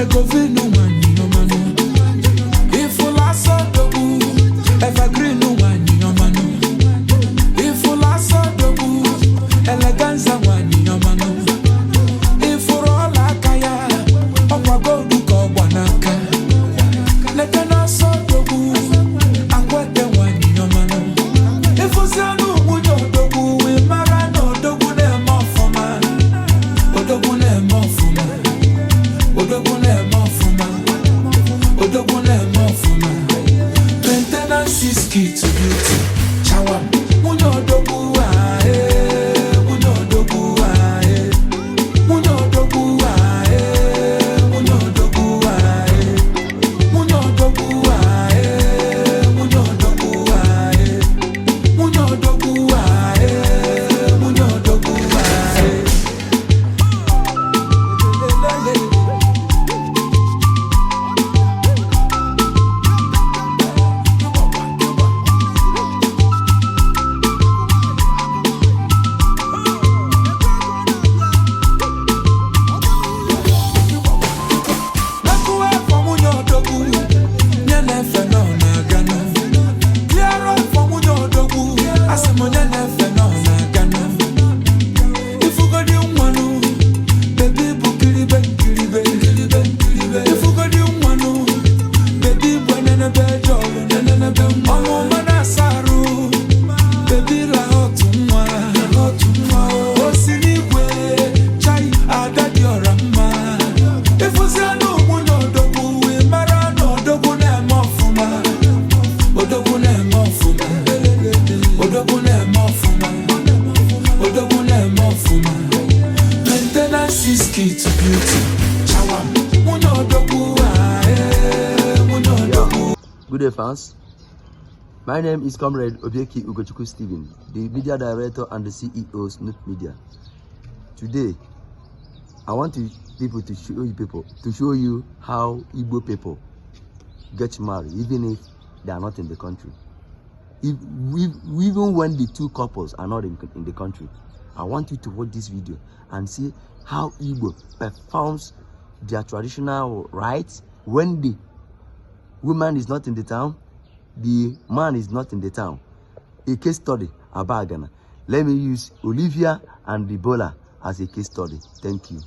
Egovinu nwanyị ọmanụ. Ifụla asọdogbu evergreen nwanyị ọmanụ. Ifụla asọdogbu eleganza nwanyị ọmanụ. Ifụrụ ọla aka ya ọkwa goldu ka ọgba n'aka. Lete n'asọdogbu akwete nwanyị ọmanụ. Ịfụzianụ nwunye odogwu ị mara na odogwu na-eme ọfụma. Odogwu na-eme ọfụma. Odogwu na-eme ọfụma. Odogwu na-eme ọfụma. Maintenance is key to beauty. Chawa nwunye odogwu, ah, eh, nwunye odogwu, ah, eh. Nwunye odogwu, ah, eh, nwunye odogwu, ah, eh. Nwunye odogwu, ah, eh, nwunye odogwu, ah, eh. Nwunye odogwu, ah, eh, nwunye odogwu, ah, eh. Lelelele. Mekuwe for nwunye odogwu, nye na-efe nọ na-aganụ. Clear up for nwunye odogwu, asị m onye na-efe nọ na-aganụ. Ifugodi nwanụ, baby bụ kiribe nkiribe nkiribe nkiribe. Ifugodi nwanụ, baby bụ enenebe jọlụ nenenebe nwa. Ọmụma na-asa arụ, baby la otu nwa otu nwa. O si n'igwe, chai, ada dị ọra mma. Ịfụzianụ nwunye odogwu, ị mara na odogwu na-eme ọfụma. Odogwu na-eme ọfụma. Odogwu na-eme ọfụma. Odogwu na-eme ọfụma. Maintenance is key to beauty. Chawa nwunye odogwu, ah, eh, nwunye odogwu. Good day, fans. My name is Comrade Obieki Ugochukwu Stephen, the media director and the CEO of Snoop Media. Today, I want to people to show you people to show you how Igbo people get married, even if they are not in the country. If, even when the two couples are not in the country, I want you to watch this video and see how Igbo performs their traditional rites when the woman is not in the town, the man is not in the town. A case study about Ghana. Let me use Olivia and Ebola as a case study. Thank you.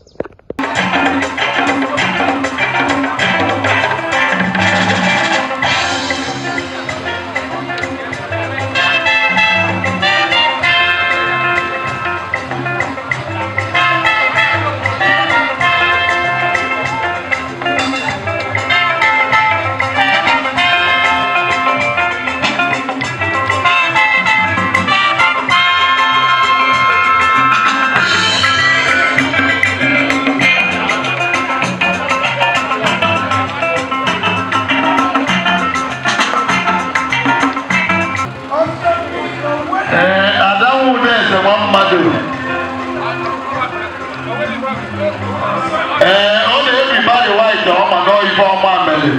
Ee, ada nwude eze nwa mmadụ. Ee, ọ na-ebi Barry White ọma n'ife ọma mere.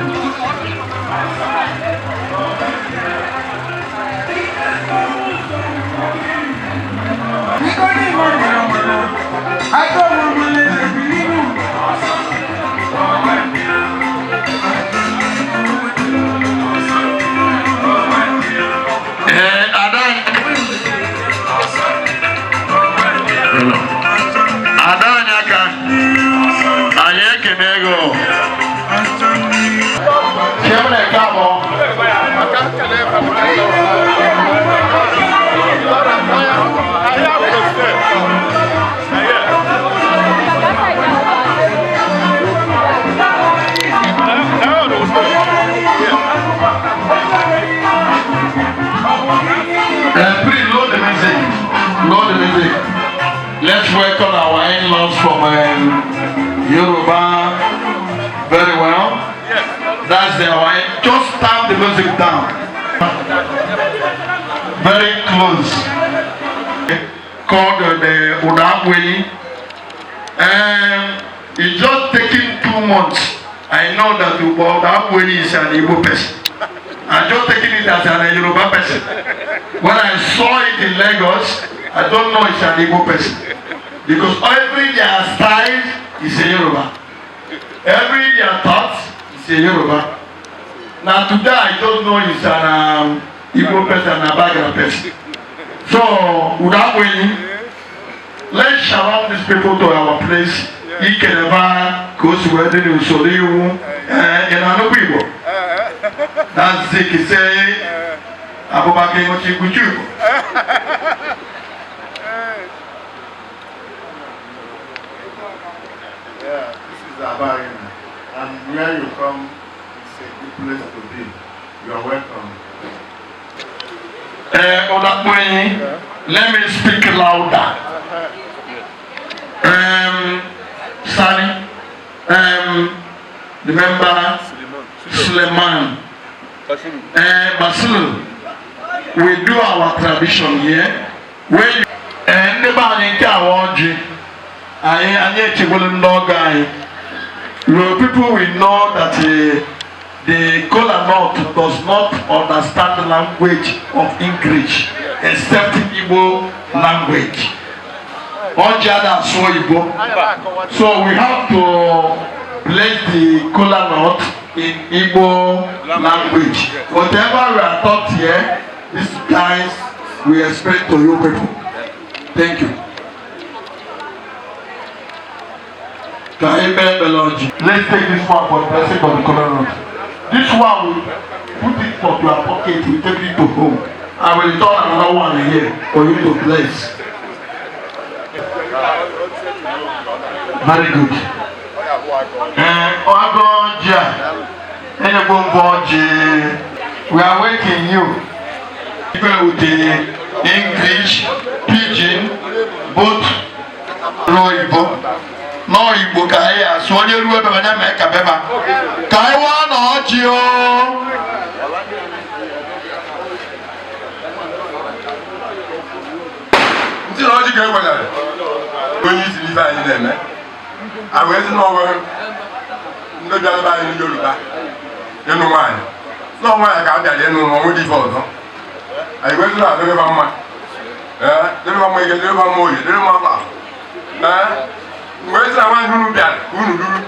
Ee, ada anyị aka anyị ekene ego. Chiemre nke abụọ. Please load the music. Load the music. Let's welcome our in-laws from Yoruba very well. That's the our. Just tap the music down. Very close. Called the Udabweni. It's just taking 2 months. I know that Udabweni is an Igbo person. I'm just taking it as an Yoruba person. When I saw it in Lagos, I don't know it's an Igbo person. Because every their style is a Yoruba. Every their thoughts is a Yoruba. Now today I don't know is an Igbo person and Abagana person. So without waiting, let's shalom these people to our place. Ikeneba ka o si wee dị n'usoro iwu. Ee, ị na-anụkwa Igbo? Na Zik say Abubakar Enwechi Igbuchi Igbo. Yeah, this is Abagana. And where you come is a good place to be. You are welcome. Olakpunyi, let me speak louder. Sani, remember Suleiman, Basilu, we do our tradition here. When you, ndị be anyị nke awa ọjị, anyị echegbulu ndị ọgọ anyị. The people will know that the kola nut does not understand the language of English except Igbo language. Ọjị ada asụ oyibo. So we have to bless the kola nut in Igbo language. Whatever we are taught here, these guys we expect to you people. Thank you. Ka anyị kpee ekpere ọjị. Let's take this one for the blessing of the kola nut. This one we put it for your pocket, we take it to home. I will return another one here for you to bless. Very good. Ọgọ ọjị a, enyegbo mbọ ọjị. We are waiting you. People with the English, Pidgin, both n'oyibo. N'oyibo ka anyị asụ onye ruo ebe onye mee ka beba. Ka anyị waa na ọjị o. Ndị na ọjị ga-ewegara onye isi n'ife anyị na-eme a wee sị na ọnwe ndị bịara be anyị ndị Yoruba ịnụ nwaanyị nọ nwaanyị ka a bịara ịnụ na ọnwụ dị ife ọzọ anyị wee sị na adịrịba mma ee dịrịba mma ike dịrịba mma oyi dịrịba mma ee wee sị na nwaanyị unu bịara ka unu duru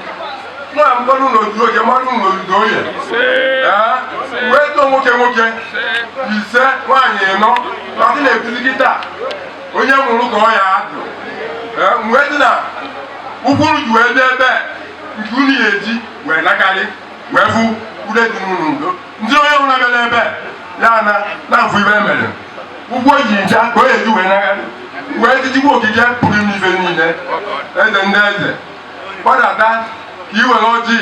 nwa mmadụ unu ozu oke mmadụ unu ozuzo oye ee wee sị nwoke nwoke ise nwaanyị ịnọ masị na-ekuzi kịta onye nwụrụ ka ọ ya adụ wee sị na ụkwụrụ ji wee bịa ebe nke unu ya eji wee nakarị wee fụ ude dị n'ụlọ udo ndị onye nwụrụ abịala ebe ya na na-afụ ibe emere ụgwọ ji ncha ka o eji wee nakarị wee tijikwa okike pụrụ ime ife niile eze ndị eze gbadata ka i were ọjị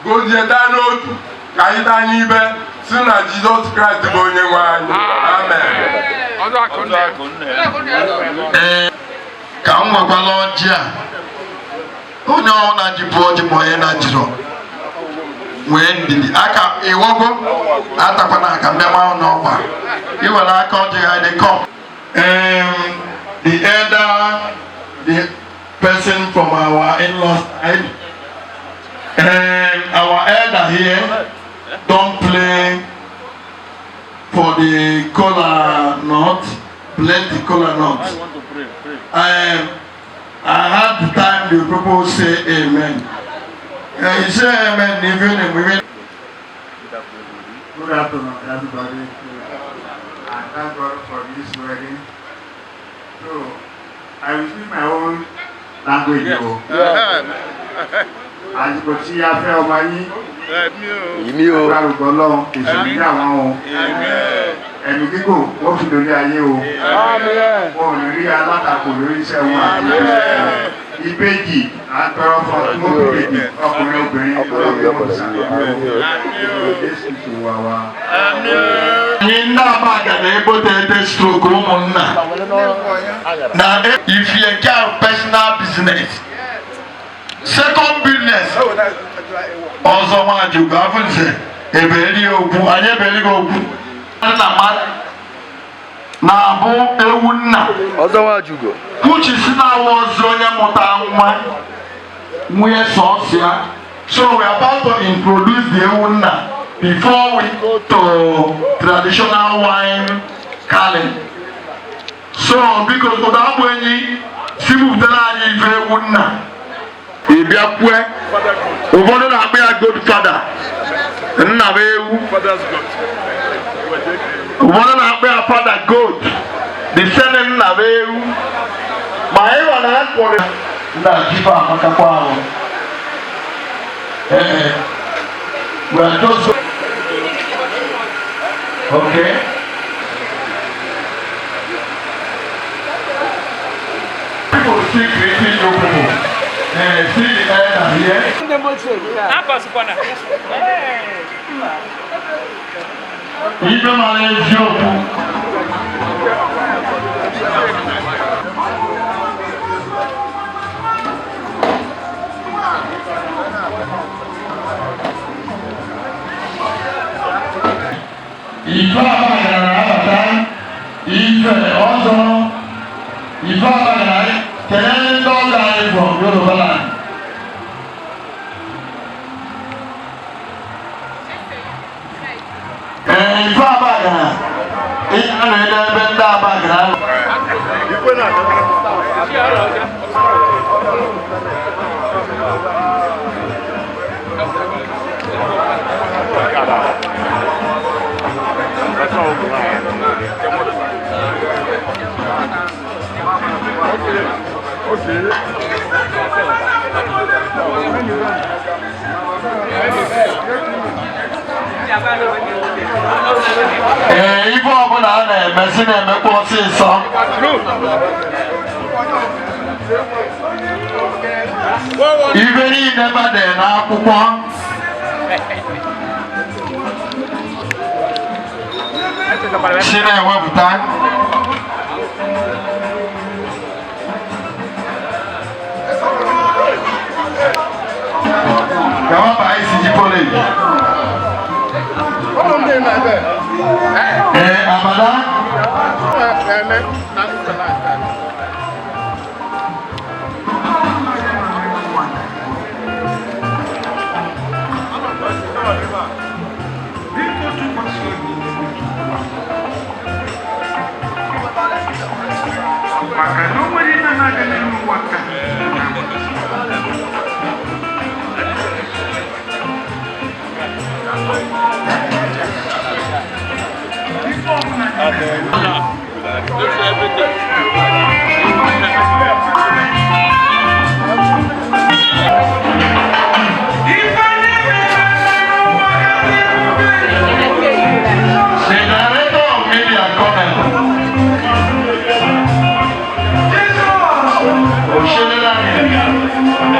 gozie taa n'otu ka anyị taa n'ibe si na Jizọs Kraịst bụ onye nwe anyị. Amen. Ka m nwekwala ọjị a onye ọbụla ji bụ ọjị ma onye na-ajirọ nwee ndidi aka ịghọgwo atakwana aka mmema n'ọkwa iwere aka ọjị ha dị kọp. The elder, the person from our in-law side, our elder here don't play for the kola nut, bless the kola nut. I had the time the people say amen. You say amen, even if we. Good afternoon, everybody. I thank God for this wedding. So, I will speak my own language. Àsìkò tí a fẹ́ ọmọ yín, agbára Ọlọ́run, èsì nígbà wọn o. Ẹ̀mí gígùn wọ́n fi lórí ayé o. Wọn ò ní rí alátakò lórí iṣẹ́ wọn àti ìbejì àtọrọ fún ìbejì ọkùnrin obìnrin ọlọ́run ṣàtọ́jú Jésù ti wà wá. Anyị ndị Abaga na-ebote ete stroke ụmụnna na if you get personal business, second business ọzọ nwajugo afụnze eberi okwu anyị eberi gị okwu na mmadụ na-abụ ewu nna Ọzọ Nwajugo. Uche si na awa ọzọ onye mụta nwa nwunye sọsịa. So we are about to introduce the ewu nna before we go to traditional wine calling. So biko ụda abụ enyi si buputere anyị ife ewu nna. Ị bịa kwue Ụfọdụ na-akpọ ya Godfather, nna m ewu. Ụfọdụ na-akpọ ya Father Goat, the same nna m ewu. Ma ịma na akpọrọ nna jife amakakwa ahụ. Ee, we are just okay. People still greeting you people. See the elder here. Ibe mara eziokwu. Ife abagara na-abata ife ọzọ. Ife abagara kelee ndị ọgọ anyị from Yoruba land. Ee, ife abagara ị na-ele ebe ndị abagara nọ. Ee, ife ọbụla a na-eme si na-emekwa ọsịsọ. Ife niile bade n'akwụkwọ si na-ewepụta. Gawa ba ICG College. Ee, abada. Maka na o nwere ihe na-aga n'elu ụwa ka The director of media comment. Oshelelani.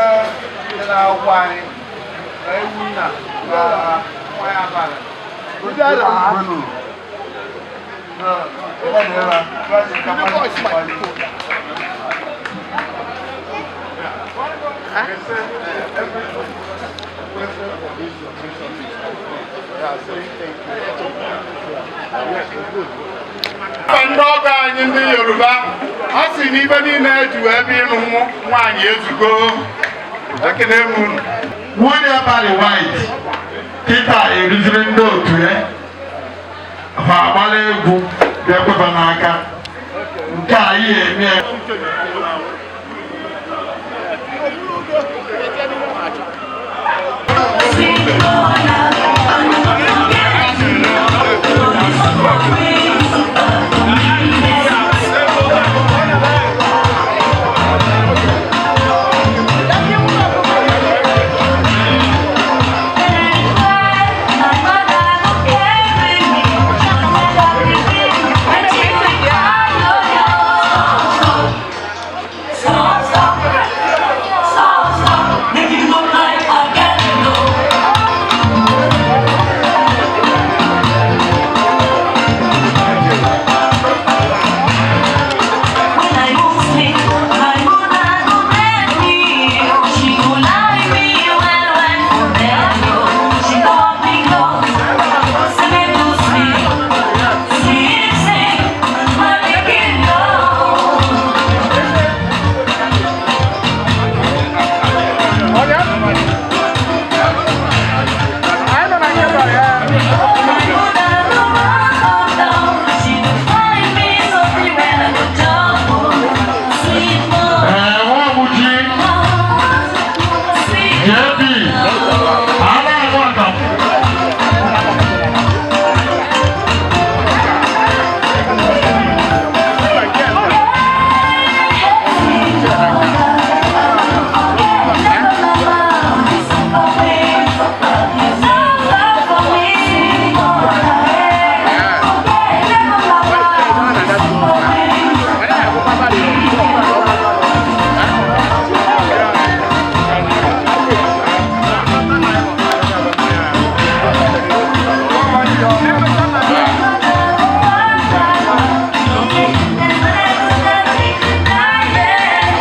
Akwụkwọ anyị na ewu nna na nwa ya abalị. Every person of this generation they are saying thank you. Ndị ọgọ anyị ndị Yoruba, a sị na ibe niile eji wee bịa ịnụ nwaanyị ezugo. Ekele m unu. Nwunye Barry White kịta eruziri ndị otu ya fa agbala egwu bịakweba n'aka nke a ihe eme. Stop, stop, stop, stop. Make you look like I get no. When I go sleep, my mother go bed me. She go lie me well well for bed. She got me close, send me to sleep. Sleep, sleep, my pikin no. My mother no wan come down. She go find me something when I go jump. Sweet mother, Ee, nwa ọbụchi sweet JB a na-aṅụ akamụ.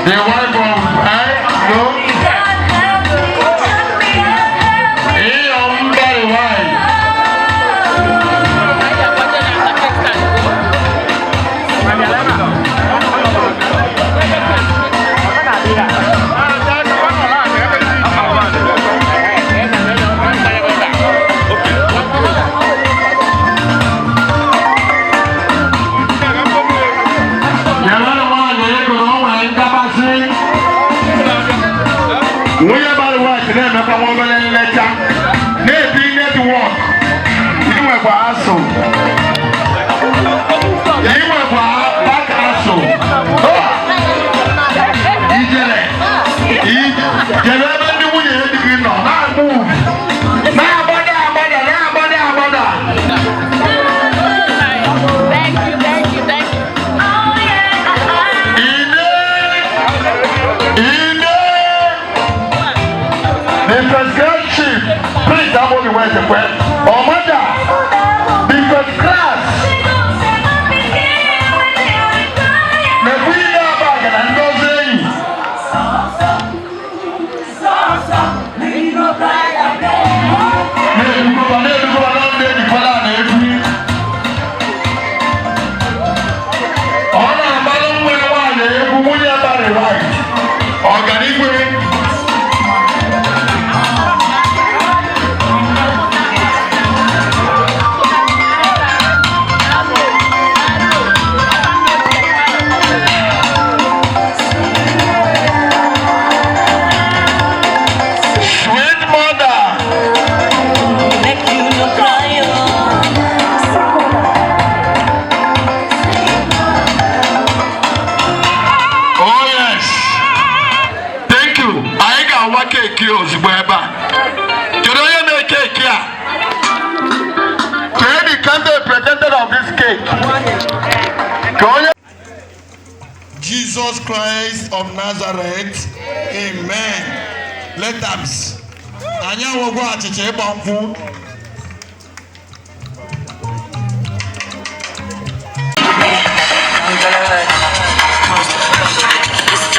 The wife of no Iyom Barry White. Nyere nwaanyị ego na o nwere nkabasị. Nwunye Barry White na-emekwa nwa obere nleta na-ebi network. Inwekwa asụ, inwekwa back asụ. Ijele jere ebe ndị nwunye ya di gị nọ na-agba ugwu, na-agbada agbada, na-agbada agbada. Thank you, thank you, thank you. Ine, ine, the first chief, please, that will be where the well. Ọmọdà, the first class, na-ekwu ihe abaga na ndị ọzọ enyi. Na-ebukọba na-ebukọba na ndị ejikwala na-ekwu. Ọ na-agbalụ nwa ya nwaanyị egwu, nwunye Barry White. Ọganigwe. Sweet mother. Make you no cry, oh. Oh yes. Thank you. Anyị ga-awa keeki ozugbo ebe a. Kedu onye mee keeki a? Kedu the candidate presented of this cake? Ka onye Jesus Christ of Nazareth. Amen. Let us. Anyị awụgwọ achịcha ịgba nkwụ.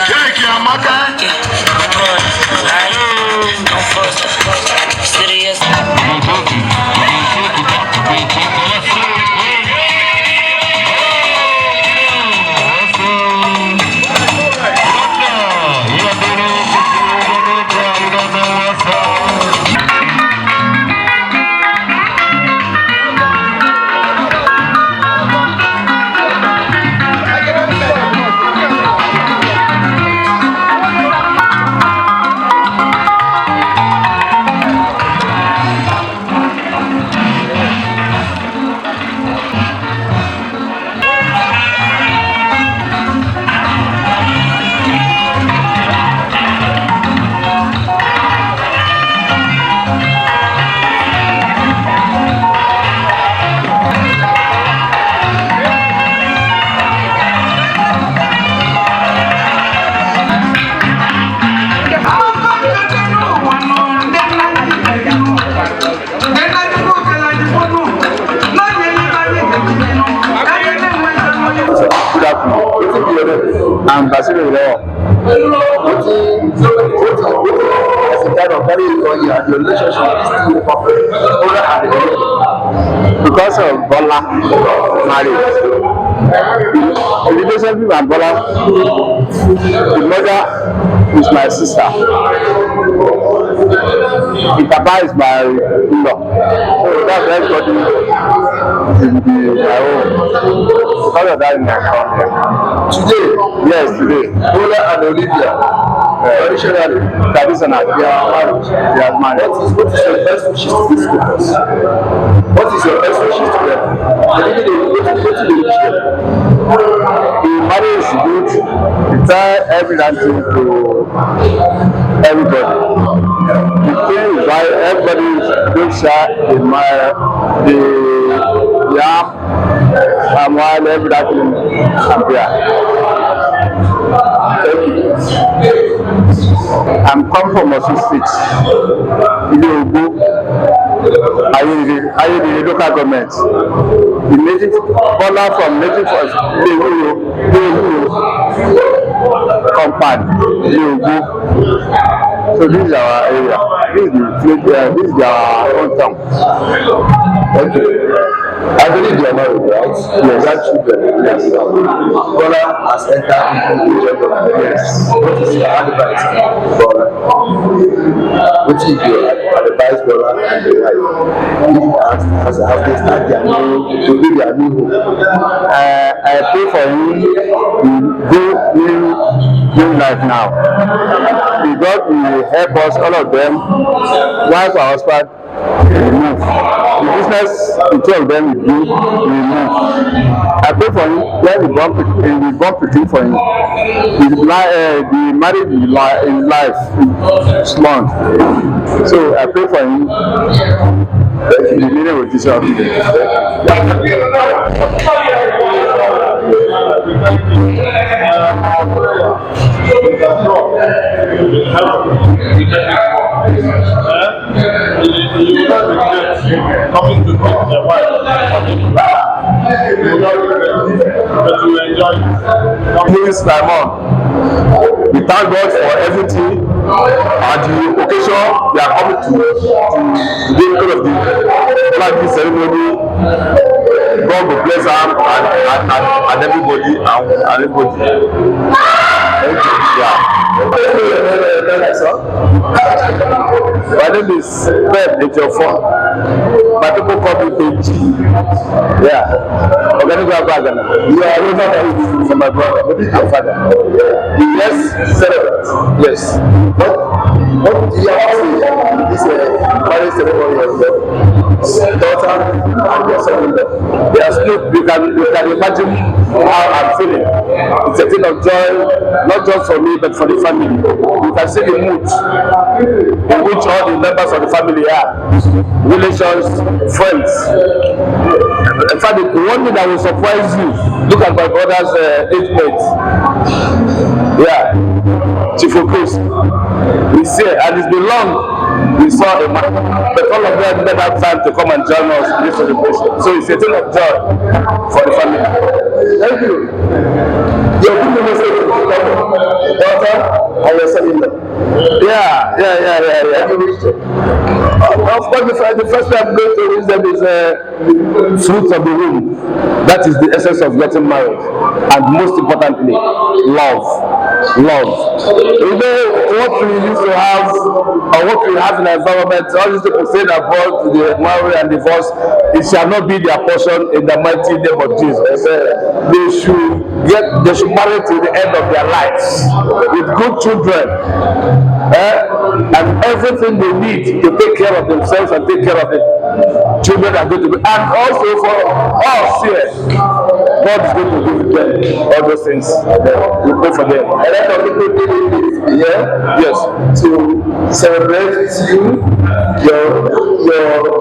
Keeki amaka. I'm Basiru Ilewo. Wetin as a kind of carry you on here and your relationship with these two people, Bola and Olivia? Because of Bola marriage. The relationship and Bola, the mother is my sister. The papa is my in-law. So that's why everybody is in the, my own. Because of that, I come here. Today, Yes, today. Bola and Olivia, traditionally, Traditional. they are married. They are married. What is your best wishes to these couples? What is your best wishes to them? Wetin dey wish them? The marriage is good. We tell every that thing to everybody. The thing is why everybody don share the the yam and wine, every that thing and beer. Thank you. I'm come from Osun State, Ile Ogbo, Ayedire, Ayedire local government. The native Bola from native of Ile Ewuro, Ile Ewuro compound, Ile Ogbo. So this is our area. This is the place, this is our hometown. Thank you. I believe you are married, right? Yes. You have children. Yes. Bola has entered into the government. Yes. What is your advice, Bola? What is your advice, Bola and the wife? If as they start their new, to build their new home. I pray for him to go new life now. May God will help us, all of them, wife and husband, will move. The business the two of them will do will move. I pray for him when he born pikin, he born pikin for him. His life, the marriage is his life is long. So I pray for him in the name of Jesus. You will not regret coming to meet your wife. You will not regret, but you will enjoy it. Please, Simon, we thank God for everything and the occasion we are coming to today because of the planting ceremony. God will bless am and everybody and everybody. Thank you. Yeah. My name is Ben Ejiofor. My people call me Benji. Yeah. Organigo Abagana. You are over For my brother and father. Yes, celebrant. Yes. What do you have to say in this marriage ceremony of your daughter and your son-in-law? Yes, look, you can imagine how I'm feeling. It's a thing of joy, not just for me, but for the family. You can see the mood in which all the members of the family are, relations, friends. In fact, the one thing that will surprise you, look at my brother's age mate. Yeah, Chief Okus. He's here, and it's been long we saw a man, but all of them made out time to come and join us in this celebration. So it's a thing of joy for the family. Thank you. Your good message to the daughter and your son-in-law. Yeah. Have you reached them? Of course, the first thing I'm going to reach them is fruit of the womb. That is the essence of getting married. And most importantly, love. Love. You know what we used to have, or what we have in our environment, all these people saying about the marriage and divorce, it shall not be their portion in the mighty name of Jesus. They should marry to the end of their lives with good children. Eh? And everything they need to take care of themselves and take care of the children are going to be, and also for us here, God is going to give them all those things. We pray for them. A lot of people didn't be here Yes. to celebrate with you, your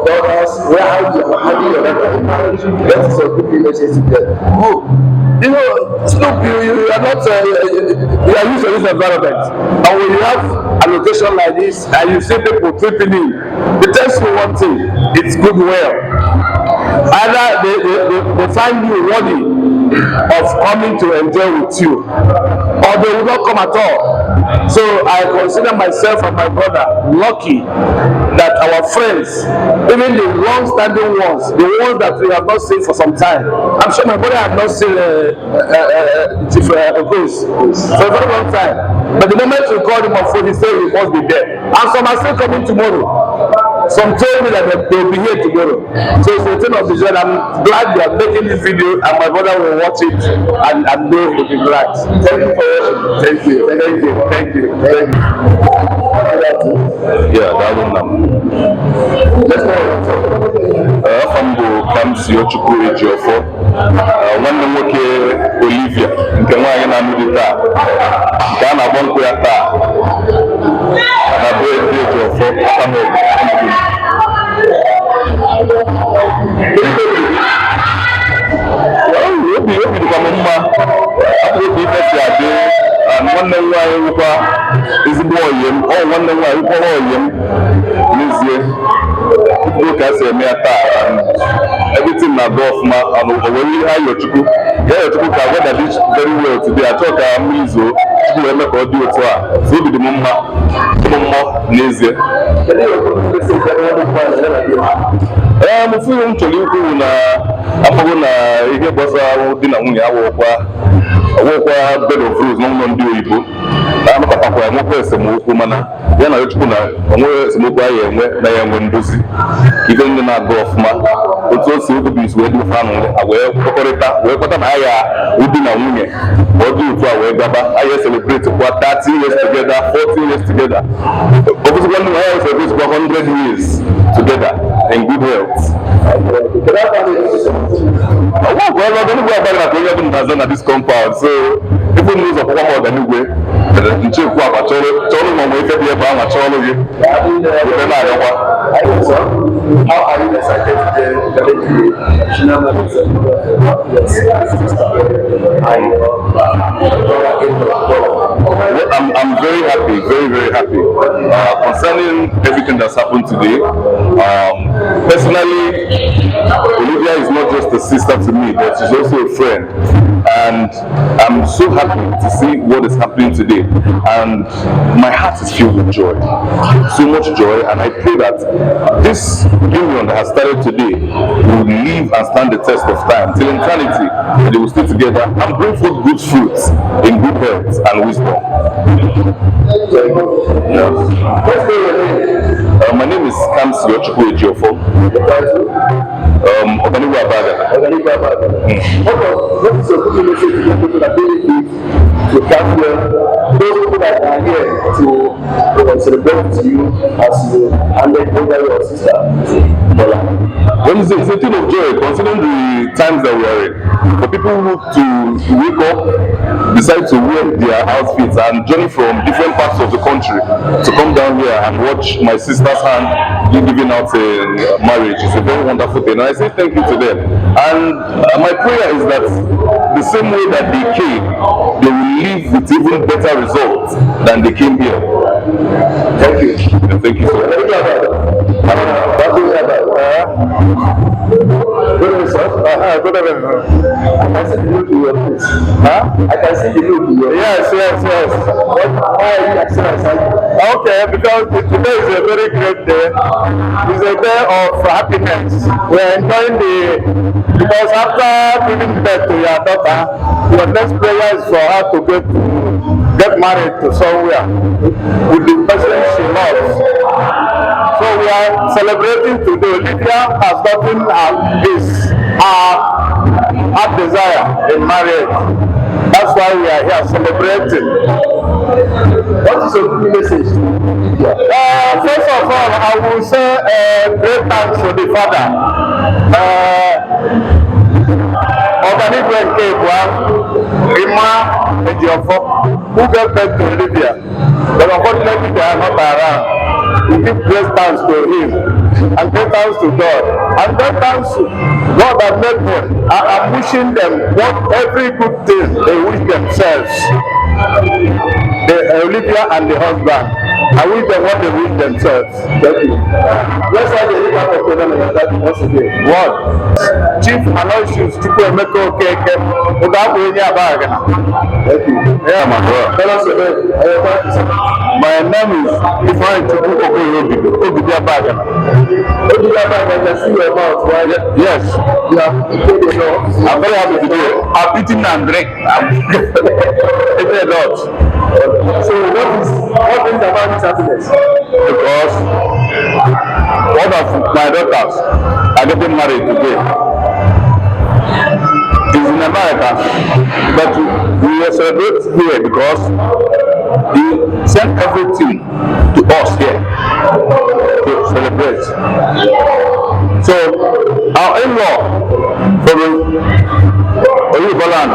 daughters, where how you are having your daughter in marriage. What is your good message to them? Oh, you know, Snoop, you are not, you are used to this environment. And when you have an occasion like this and you see people tripping in, it tells you one thing, it's goodwill. Either they find you worthy of coming to enjoy with you. they will not come at all. So I consider myself and my brother lucky that our friends, even the long-standing ones, the ones that we have not seen for some time. I'm sure my brother have not seen Chief Okoes for a very long time. But the moment you call him on phone, he said he must be there. And some are still coming tomorrow. Some told me that they will be here tomorrow. So it's a thing of the joy. I'm glad you are making this video, and my brother will watch it and know he'll be glad. Thank you for watching. Thank you. Thank you. Thank you. Thank you. Yeah, daalụ nna m. Let's go. Afa m bụ Kamsi Ochukwu Ejiofọ. Nwanne m nwoke Olivia nke nwaanyị na-anụ di taa, nke a na-agba nkwụ ya taa na be ndị Ejiofọ Samuel Enugu. Obi dịkwa m mma afọ obi ife si adị. Nwanne m nwaanyị wụkwa ezigbo ọyị m, ọ nwanne m nwaanyị wụkwara ọyị m n'ezie. Ifugo ka a si eme ya taa and everything na-aga ọfụma, and o nwere ihe ayọchukwu ya ayọchukwu ka weather dị very well today. Achọ ka mmiri zoo, Chukwu wee mee ka ọ dị otu a. So obi dị m mma, dị m mmụọ n'ezie. Ee, m fụ ihe m chọrọ ikwu bụ na amaghị na ihe gbasara di na nwunye awụkwa bed of rose n'ụlọ ndị oyibo na-anọkọtakwa enwekwa esemokwu, mana ya na Chukwu na onweghị esemokwu anyị enwe na ya enwe ndozi ka ife ndị na-aga ọfụma otu o si obi wee dị ofe anụ a wee kwekọrịta wee kweta na aya di na nwunye ka ọ dị otu a wee gaba. Anyị celebrate kwa 30 years together, 40 years together, ọ bụzikwa ndị anyị celebrate kwa 100 years together in good health. Ọgwụ ebe ọganigwe abalị maka onye ọbụla na-aza na this compound, so ifu m n'ụzọ kwakwa m ọganigwe nchekwu akwa chọrọ ma nwee ife dị ebe ahụ chọrọ gị ebe na-agakwa. How are you excited today regarding the traditional marriage of your sister and your brother-in-law? Well, I'm very happy, very, very happy. Concerning everything that's happened today, personally, Olivia is not just a sister to me, but she's also a friend. And I'm so happy to see what is happening today. And my heart is filled with joy, so much joy. And I pray that this union that has started today will live and stand the test of time till eternity. They will stay together and bring forth good fruits in good health and wisdom. Yes. My name is Kamsi Ochukwu Ejiofo. Oganihu Abaga. What is your good message to the people that really need to come here, those people that are here to celebrate with you as you handed over your sister to Bola? Well, it's a thing of joy considering the times that we are in. For people who to wake up, decide to wear their outfits and journey from different parts of the country to come down here and watch my sister's hand be giving out in marriage is a very wonderful thing. And I say thank you to them. And my prayer is that the same way that they came, they will leave with even better results than they came here. Thank you. And thank you so much. Good evening, sir. Good evening. I can see the look in your face. Huh? I can see the look in your face. Yes, yes, yes. Why are you so excited? Okay, because today is a very great day. It's a day of happiness. We are enjoying because after giving birth to your daughter, your next prayer is for her to get married to somewhere with the person she loves. So we are celebrating today. Olivia has gotten her heart desire in marriage. That's why we are here celebrating. What is your message to Olivia? First of all, I will say great thanks to the father. Ọganigwe nke Ebua, Emma Ejiofor, who gave birth to Olivia. But unfortunately, they are not around. We give great thanks to him and great thanks to God and great thanks to God that made them. I am wishing them what every good thing they wish themselves. The Olivia and the husband. I wish them what they wish themselves. Thank you. Let's have a recap of your name and your title once again. What? Chief Aloysius Chukwuemeka Okeke, Ụdapụ Enyi Abagana. Thank you. Yeah, my brother. Tell us your name and your title, sir. My name is Ifeanyi Chukwu Okoye Ogidi Abagana. Ogidi Abagana, I can see your mouth, right? Yes. You have eaten a lot. I'm very happy today. I'm eating and drink. I'm eating a lot. So what brings about this happiness? Because one of my daughters are getting married today. He's in America, but we will celebrate here because he sent everything to us here to celebrate. So our in-law from Oyibo land,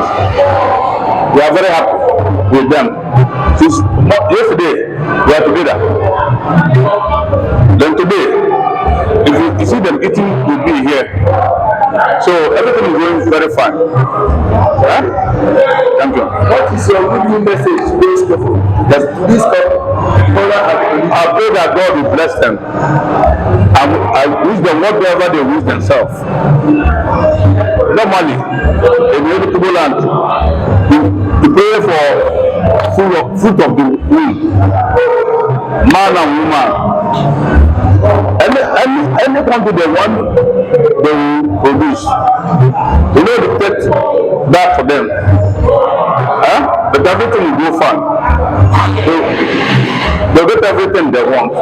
we are very happy with them. Since yesterday, we are together. Then today, if you see them eating with me here, so everything is going very fine. Huh? Thank you. What is your goodwill message to this couple? Yes. To this couple, Kola and Olu. I pray that God will bless them. I wish them whatever they wish themselves. Normally, in the Yoruba land, we pray for fruit of the womb, man and woman. Any country they want, they will produce. You know, dictate that for them. Huh? But everything will go fine. They'll get everything they want.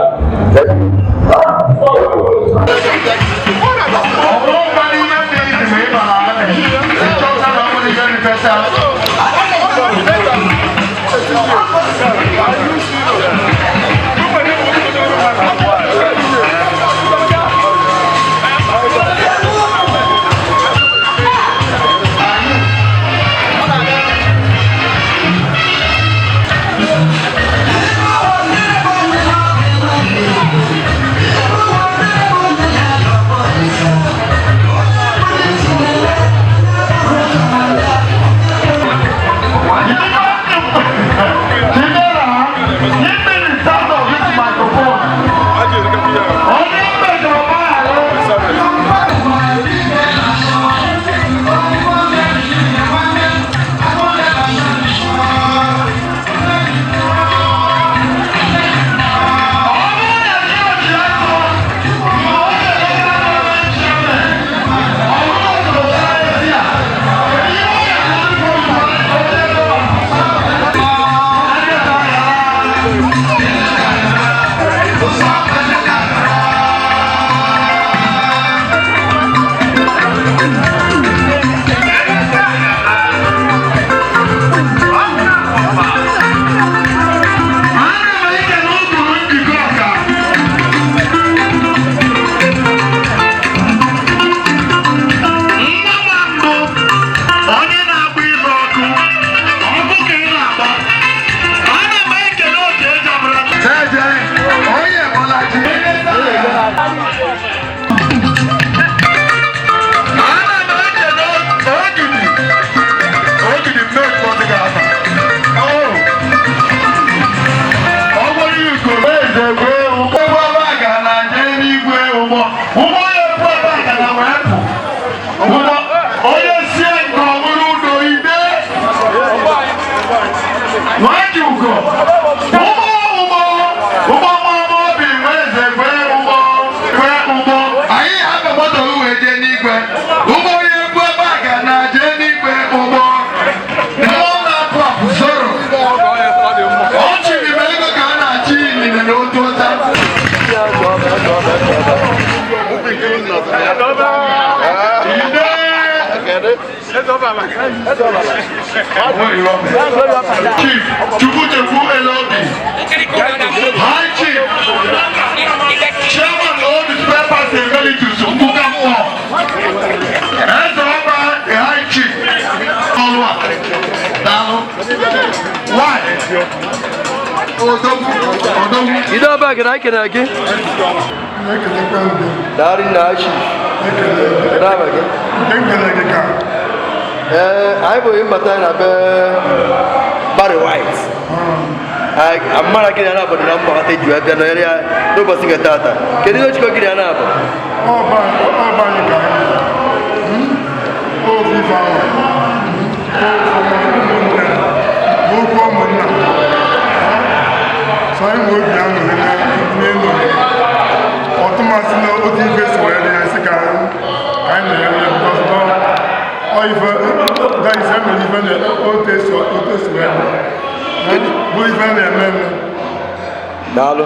Chief Chukwuchukwu Elobi, High Chief, Chairman of the Spare Parts Emeritus, Mbuka Mmụọ, Eze Ọba, the High Chief, Ọlụa, Daalụ, Why? Odogwu, Odogwu. Ido Abagana, anyị kenere gị. Daalụ nna Chief. Kedu aha gị? Ee, anyị bụ mbata anyị na be Barry White. Amara gị na na-abụ dị na mma kpata eji wee bịa nọnyere ya n'ụbọchị nke taata. Kedu ihe jikọ gị na ya na-abụ? Ọba anyị ka anyị ofu ife ahụ ofu ụmụnne n'okwu ụmụnna so anyị nwe obi aṅụrị n'ịnọ ọtụmasị na otu ife si wee dị ya sị ka anyị nọ ya nne ife that is emere ife na otu esi wee dị bụ ife na-eme eme. Daalụ.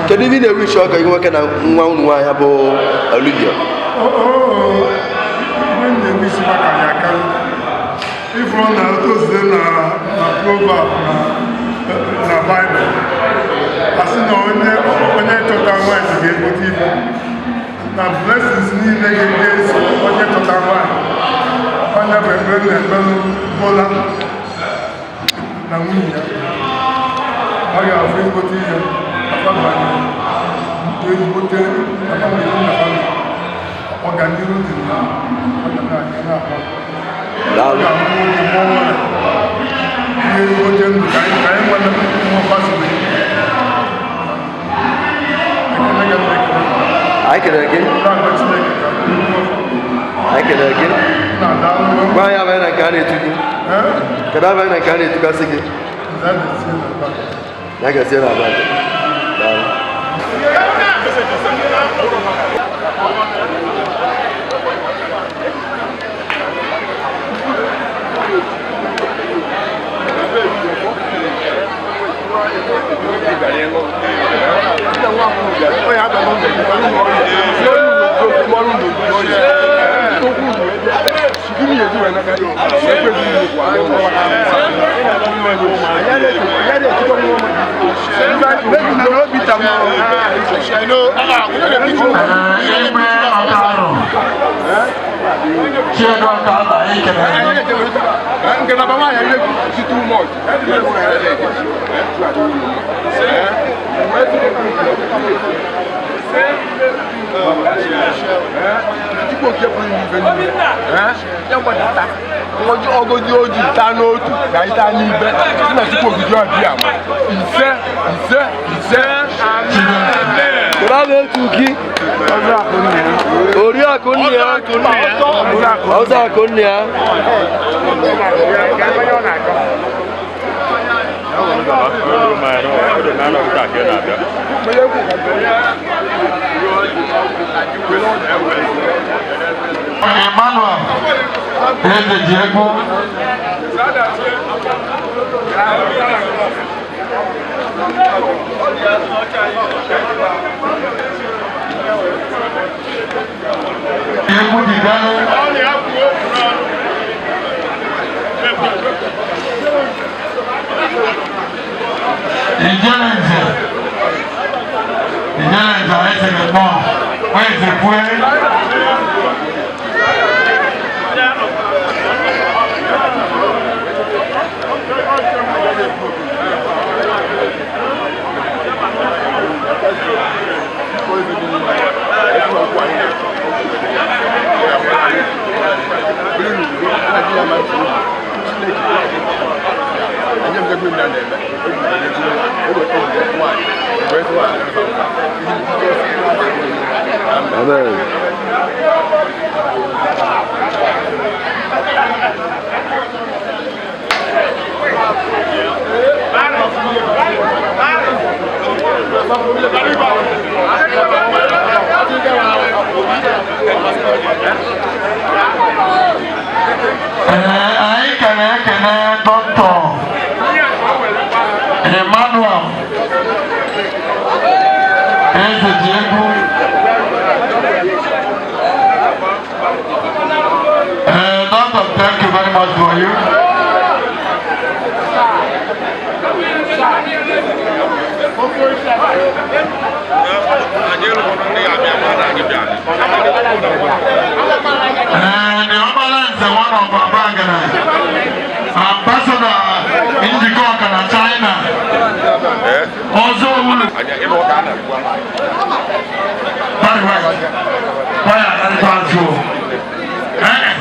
Kedu ife ị na-ewishi ọgọ gị nwoke na nwa unu nwaanyị bụ Olivia? Ihe m na-ewishi maka ya akarị ifuru na otu osise na proverb na Baịbụl asị na onye chọta nwaanyị ga-egote ife na blessings niile ga-eso onye chọta nwaanyị onye bụ ekpere na-ekpere Bola na nwunye ya ọ ga-afụ ezigbote ihe afabanye ezigbote afamezi na famili ọganihu dị na ọ ga na-aga na-akpa ọ ga-amụ nwoke mụọ nwanyị ihe ezigbote ndụ ka anyị nwere mgbasiri ekele ga ekele. Anyị kelere gị. Na-agba Chineke ka Anyị kelere gị. Na-adalụ. Gwa anyị abaghị na nke a na-etu gị. Kedu abaghị na nke a na-etugasị gị? Ya gazie na aba. Daalụ. Igwe Ọkarụ Chiedu Ọkarụ, anyị kelere gị. Ọgọzi oji taa n'otu ka anyị taa n'ibe si na Chukwu okike ọbịa ma ise ise ise. Kedu aha etu gị? Oriakụ nne ya. Ọzọ akụ nne ya. Emmanuel Eze ji egwu. Egwu ji bịanụ. Ijele nze. Ijele nze anyị sịrị nnọọ. Eze kwue. Amen. Ee, anyị kere ekele Dọkịta Emmanuel Eze ji egwu. Ee, Doctor, thank you very much for you. Ee, the Ọbala Nze one of Abagana, Ambassador Njikọ Ọka na China, Ọzọ Owulu. Very well. Why are you going to? Eh?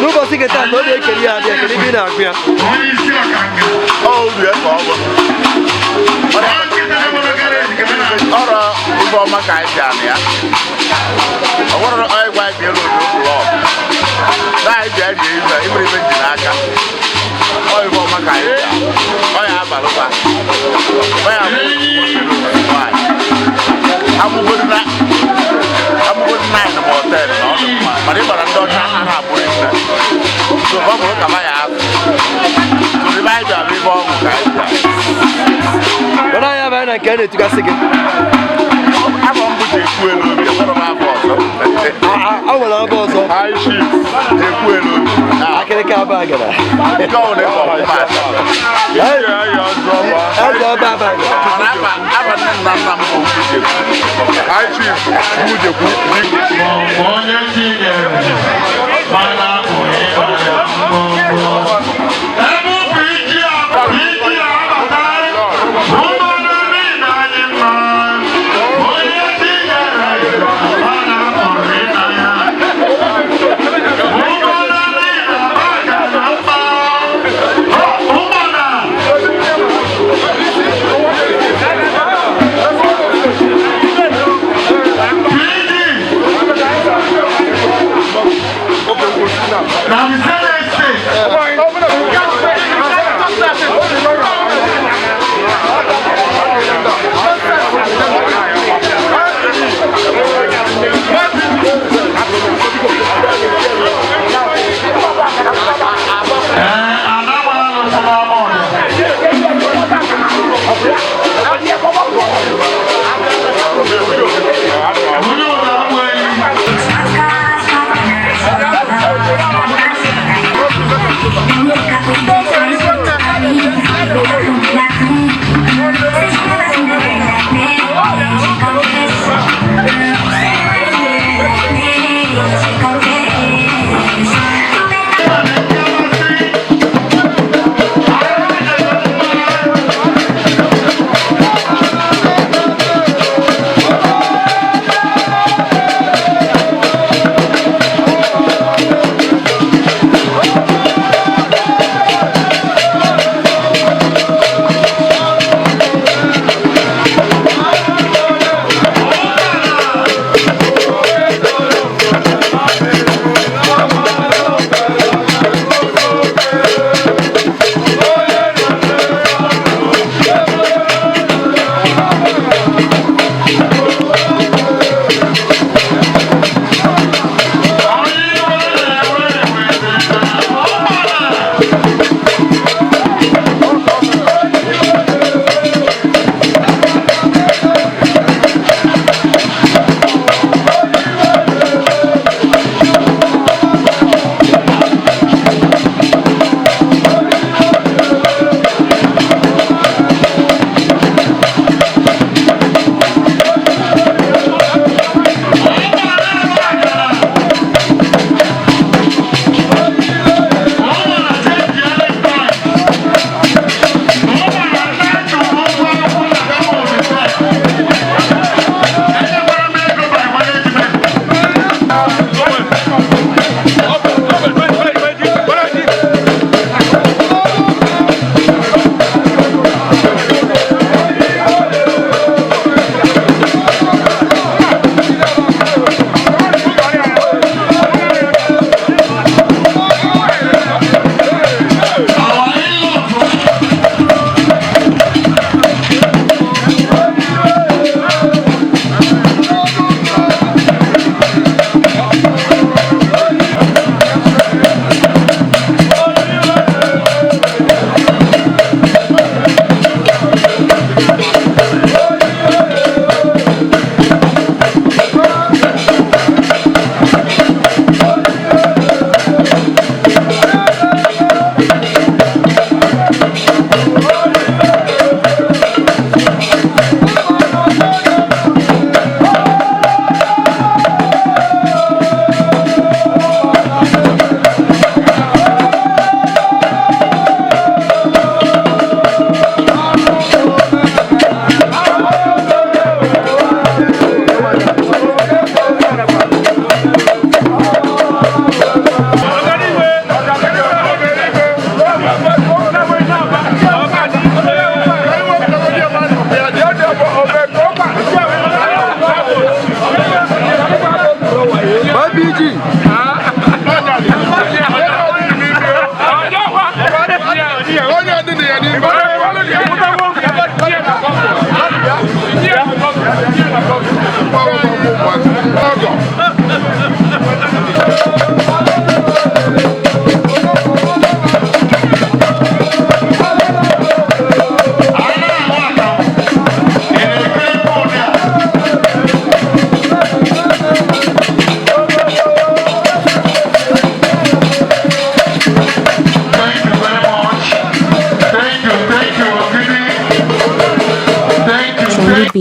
N'ụbọchị nke taa ka ọ na-ekeri ya abịa, kedu ebe ị na-agụ ya? Ọrụ ife ọma ka anyị bịara ya. Ọ nwere onye gwa anyị bịa n'odo klọb. Na anyị bịa rie ife, ibere ife ji n'aka. Ọ ife ọma ka anyị bịara. Ọ ya abalụkwa. Ọ ya abụ nwaanyị. Amụgodu na amụgodu 9 ma ọ 10 na ọ dị mma. Mana ị gbara ndị ọcha ha na-abụrụ ife. So ọ bụrụ ka ma ya afụ. So ebe anyị bịara bụ ife ọṅụ ka anyị bịara. Mana anyị abaghị na nke a na-etugasị gị. Afọ mbụ ji ekwu elu obi, enwere m afọ ọzọ. A nwere afọ ọzọ. High chief ekwu elu obi. Akịrịka aba agara. Nke ọbụla ịkpọ ọfụma asị. Eze ọba aba agara. Mana afa nne na nna m bụ Mbujekwu. High chief Mbujekwu. Onye tinyere mana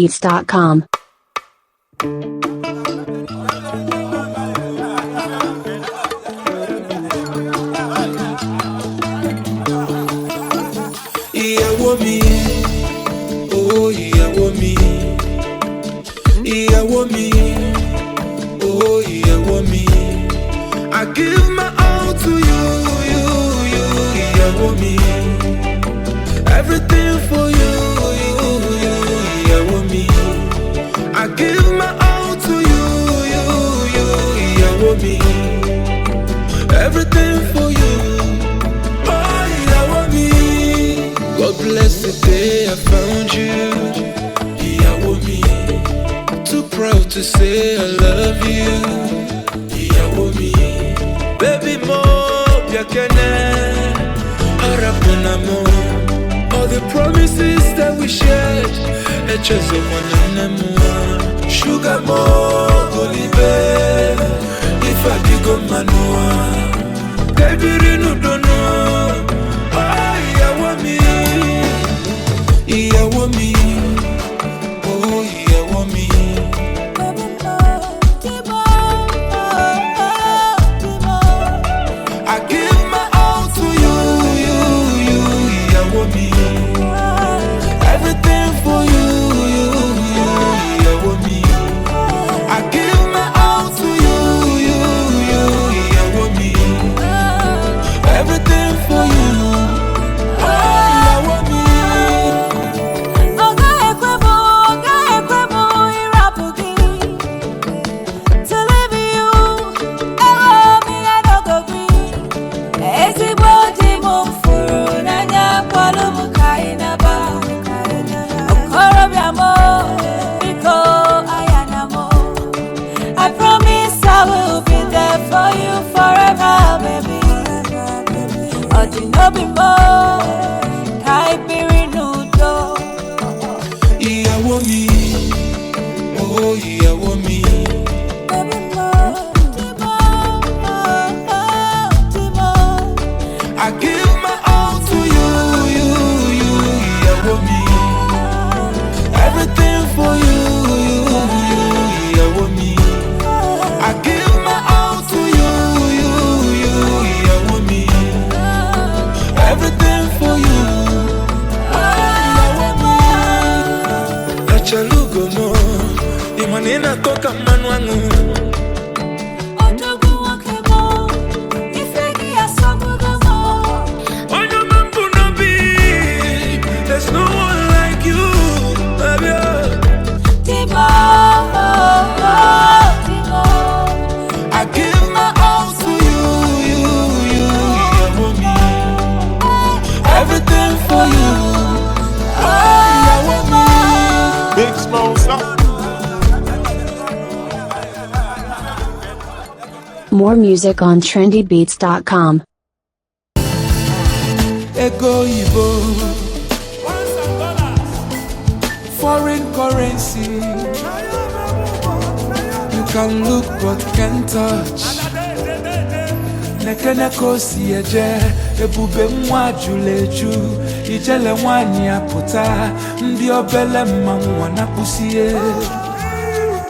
trendybeats.com. Ìyàwó mi, oh ìyàwó mi, ìyàwó mi, oh ìyàwó mi. I give my all to you, you, you, ìyàwó mi. Everything for you, you, you, ìyàwó mi. I give my all to you, you, you, ìyàwó mi. Everything for you. Oh, ìyàwó mi. God bless the day I found you. Ìyàwó mi. Too proud to say I love you. Ìyàwó mi. Baby mo biakene. Arapona mo. All the promises that we shared. Echezo mwanane mo. Sugar mo golibe. If I go manua. Kebiri nudono. Oh, ìyàwó mi. Ìyàwó mi. Oh, ìyàwó mi. I give my all to you, you, you, ìyàwó mi. Everything for you, you, you, ìyàwó mi. I give my all to you, you, you, ìyàwó mi. Everything for you, oh, ìyàwó mi. Ọ̀gá ekwe mụ, ọ̀gá ekwe mụ ịrapụ gị. To leave you, ewo m ihe no go gree. Ezigbo di m fụrụ n'anya kpọlụ m ka ị naba. Okorobịa m, biko ayana m. I promise I will be there for you forever, baby. Ọ dị n'obi m, ka ị biri n'udo. Ìyàwó mi, oh ìyàwó mi. I give my all to you, you, you, ìyàwó mi. Everything for you, you, you, ìyàwó mi. I give my all to you, you, you, ìyàwó mi. Everything for you, oh, ìyàwó mi. Achalugo mo, ịma na ị na-atọ ka mmanụ aṅụ. Odogwu nwoke m, ife gị asọgbugo m. Onye ọma mbụ n'obi, there's no one like you, baby. Di m, di m. I give my all to you, you, you, ìyàwó mi. Everything for you, oh, ìyàwó mi. Big Smoke, stop. More music on trendybeats.com. Ego oyibo, foreign currency. You can look but can't touch. Nekene ka o si eje, ebube nwa jụrụ eju, ijele nwanyị apụta, ndị obele mma nwa napụsie.